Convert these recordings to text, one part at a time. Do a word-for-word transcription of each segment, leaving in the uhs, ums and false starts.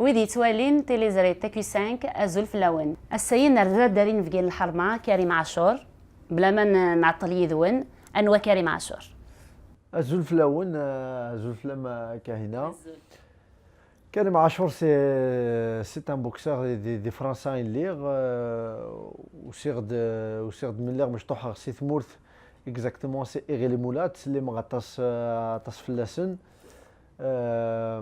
Wid yettwalin tiliẓri T Q cinq, azul fell-awen. Ass-ayi nerza-d ar inebgi n lḥerma, Karim Ɛacur. Bla ma n- nɛeṭṭel yid-wen, anwa Karim Ɛacur? Azul fell-awen, eh, azul fell-am, eh, Kahina. Karim Ɛacur, c'est, c'est un boxeur di, di, di Fransa i lliɣ, eh, usiɣ-d, eh, usiɣ-d mi lliɣ mecṭuḥeɣ si tmurt, exactement, c'est Iri-les-Moulas, ttsellimeɣ aṭas, eh, aṭas fell-asen. Eh,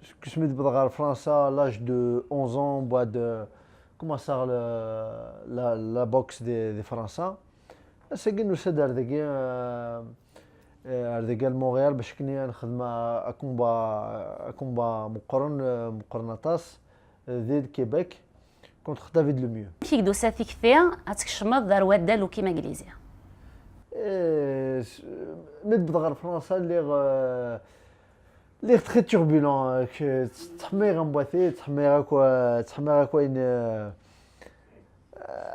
Seg asmi d-wwḍeɣ ɣer Fransa, à l'âge de onze ans, mbeɛd, eh, commenceɣ la, la, la boxe di, di Fransa. Ass-agi nusa-d ar dagi, eh, eh, ar dagi ar Montréal, bac akken ad nexdem a, a combat, a combat meqqren, eh, meqqren aṭas, eh, di Québec, contre David Lemieux. Amek i k-d-tusa tikti ad tkecmeḍ ar waddal n ukim aglizi? Eh, s- mi d-wwḍeɣ ɣer Fransa, lliɣ, eh, Lliɣ très turbulent, eh, k- ttḥemmiɣ am wati, ttḥemmiɣ akk, ttḥemmiɣ akk ayen, eh,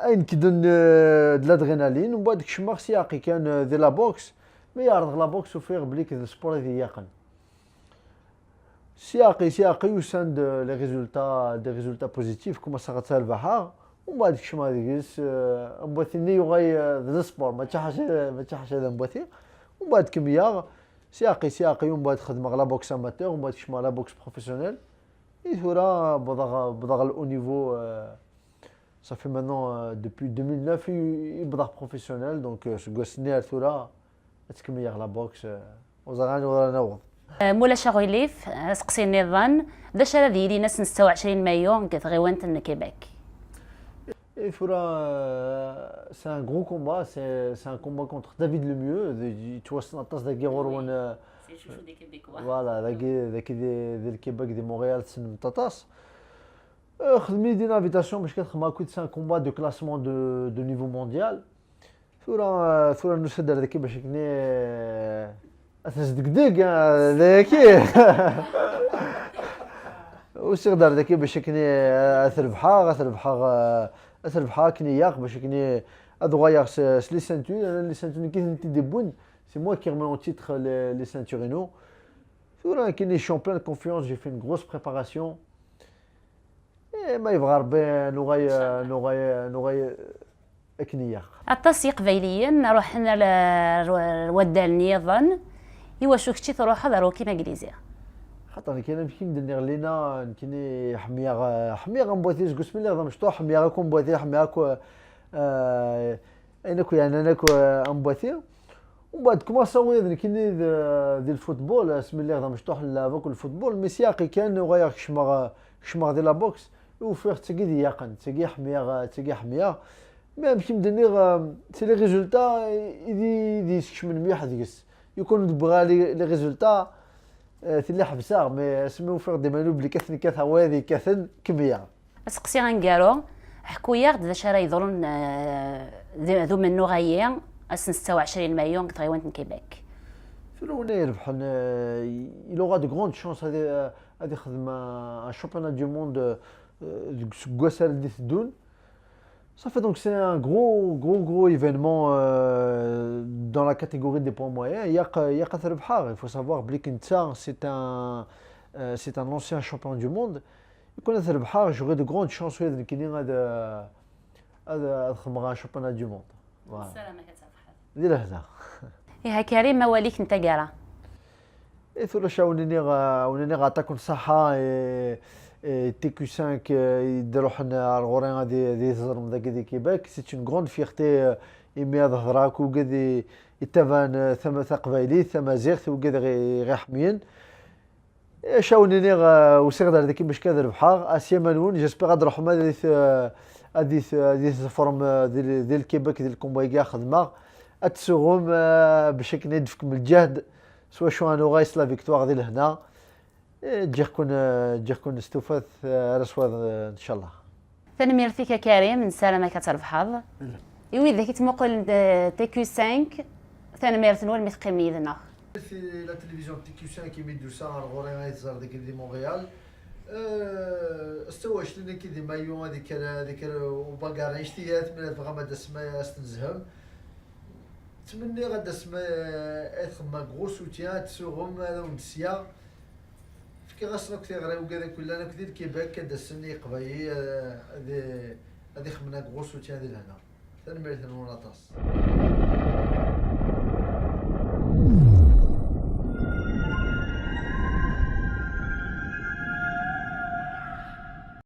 ayen k-ddun, eh, de l'adrénaline, mbeɛd kecmeɣ s yiɛqi kan, eh, di la boxe, mi ɛerḍeɣ la boxe ufiɣ belli d sport i d-iyyaqen. S yiɛqi, s yiɛqi usan-d, eh, les résultats, des résultats positifs, commenceɣ ad tt-rebḥeɣ, mbeɛd kecmeɣ deg-s, eh, am wati-nni yuɣal, eh, d sport, mačči ḥaca, mačči ḥaca d am wati, mbeɛd kemmleɣ, S yiɛqi, s yiɛqi, umbeɛd xedmeɣ la boxe amateur, umbeɛd kecmeɣ la boxe professionnelle. I tura wwḍeɣ, wwḍeɣ le haut niveau, euh, ça fait maintenant, euh, depuis deux mille neuf i, i wwḍeɣ professionnel, donc, euh, seg wass-nni ar tura ad tkemmleɣ la boxe, euh, ur ẓriɣ anwa ara naweḍ. Eh, ma ulac aɣilif, aseqsi nniḍen, d acu ara d-yilin ass n setta u ɛecrin mayu deg tɣiwant n Québec? Et tura, euh, c'est un gros combat, c'est, c'est un combat contre David Lemieux, d- yettwassen aṭas dagi ɣur-wen, euh, C'est le chouchou des Québécois. Voilà, dagi, dagi di, di Québec, di Montréal, tessnem-t aṭas. Euh, xedmen-iyi-d une invitation, bac ad xedmeɣ akked, c'est un combat de classement de, de niveau mondial. Tura, euh, tura nusa-d ar dagi bac akken, euh, ad ten-sdegdeg, euh, dagi. Usiɣ-d ar dagi bac akken, euh, ad t-rebḥeɣ, ad t-rebḥeɣ, euh, ad t-rebḥeɣ akken ilaq, bac akken ad uɣaleɣ s, s les ceintures, les ceintures nekk i tent-id-iwwin, c'est moi qui remets en titre les, les ceintures-inu. Tura akken, je suis en pleine confiance, j'ai fait une grosse préparation. Eh, ma yebɣa Rebbi, nuɣal, nuɣal, nuɣal akken ilaq. Aṭas n Yiqbayliyen ruḥen ar, ar, ar waddal nniḍen. Iwacu kečč i truḥeḍ ar ukim aglizi? Xaṭer nekk, amek i m-d-nniɣ, Lina, nekkini ḥemmleɣ, ḥemmleɣ am wati, seg wasmi lliɣ d amecṭuḥ, ḥemmleɣ akk am wati, ḥemmleɣ akk, eh, ayen akk yeɛnan akk, eh, am wati. Umbeɛd kmaṣaɣ wiyaḍ nekkini d, di lfutbol, asmi lliɣ d amecṭuḥ nlɛeb akk lfutbol, mi s yiɛqi kan uɣaleɣ kecmeɣ, kecmeɣ di la boxe, i ufiɣ d tagi d-iyyaqen, d tagi ḥemmleɣ, d tagi ḥemmleɣ. Mais amek i m-d-nniɣ, c'est les résultats i d, i d-yeskecmen mliḥ deg-s. Yukan ur d-wwiɣ ara les, les résultats, eh, tili ḥebseɣ, mais asmi ufiɣ-d iman-iw belli kkaten, kkateɣ, wayeḍ yekkaten, kemmleɣ. Aseqsi aneggaru, ḥku-yaɣ-d d acu ara yeḍrun, eh, d, d umennuɣ-ayi, ass n setta u ɛecrin mayu deg tɣiwant n Québec. Tura win ay irebḥen, eh, il aura de grandes chances ad, ad ixdem un championnat du monde, eh, deg useggas ara d-iteddun. Ça fait donc c'est un gros, gros, gros événement, euh, dans la catégorie des poids moyens. Ilaq, ilaq ad t-rebḥeɣ. Il faut savoir belli netta, c'est un, euh, c'est un ancien champion du monde. Lukan ad t-rebḥeɣ, j'aurai de grandes chances ula d nekkini ad, ad, ad xedmeɣ un championnat du monde. Voilà. Nessaram-ak ad trebḥeḍ. Di lehna. Iha Karim, awal-ik n taggara. I tura acu wen-iniɣ, eh, wen-iniɣ aṭak n ṣṣaḥa, eh, eh, T Q cinq, eh, i d-iruḥen ar ɣur-i ad i-, ad iyi-teẓrem dagi di Québec. C'est une grande fierté, eh, imi ad hedreɣ akk wigad i, ittabaɛen, eh, tama-, taqbaylit, tamaziɣt, wigad i ɣ-, i ɣ-iḥemmlen. Eh, acu wen-iniɣ, eh, usiɣ-d ar dagi bac ad rebḥeɣ, asya ma nwen, j'espère ad truḥem ad it-, eh, ad it-, ad iyi-tḍefrem, eh, di, di Québec, di lkumba-agi xedmeɣ, ad tsuɣem, eh, bac akken ad d-tefkem lǧehd, s wacu ad nuɣal s la victoire di lehna. Eh, ǧǧiɣ-ken, eh, ǧǧiɣ-ken s tufat, eh, ara swaḍ, eh, ncallah. Tanemmirt-ik a Karim, nessaram-ak ad trebḥeḍ. I widak yettmuqulen, eh, T Q cinq, tanemmirt-nwen mi teqqimem yid-neɣ. La télévision T Q cinq imi d-tusa ar ɣur-i ay tẓer deg di Montréal. Eh, s tawactin-agi di mayu ad ikker, ad ikker ubagar anect-ilat, mi ara tebɣam ad d-tasem ad s-tnezhem. Ttmenniɣ ad d-tasem, eh, ad txedmem gros soutien, ad tsuɣem, ad awen-d-sya. Fkiɣ-asen akk tiɣri ugad akk yellan akk di Lkibek, ad d-asen i Yeqbayli, eh, ad, ad ixemmen akk ɣur-s utya di lehna. Tanemmirt-nwen aṭas.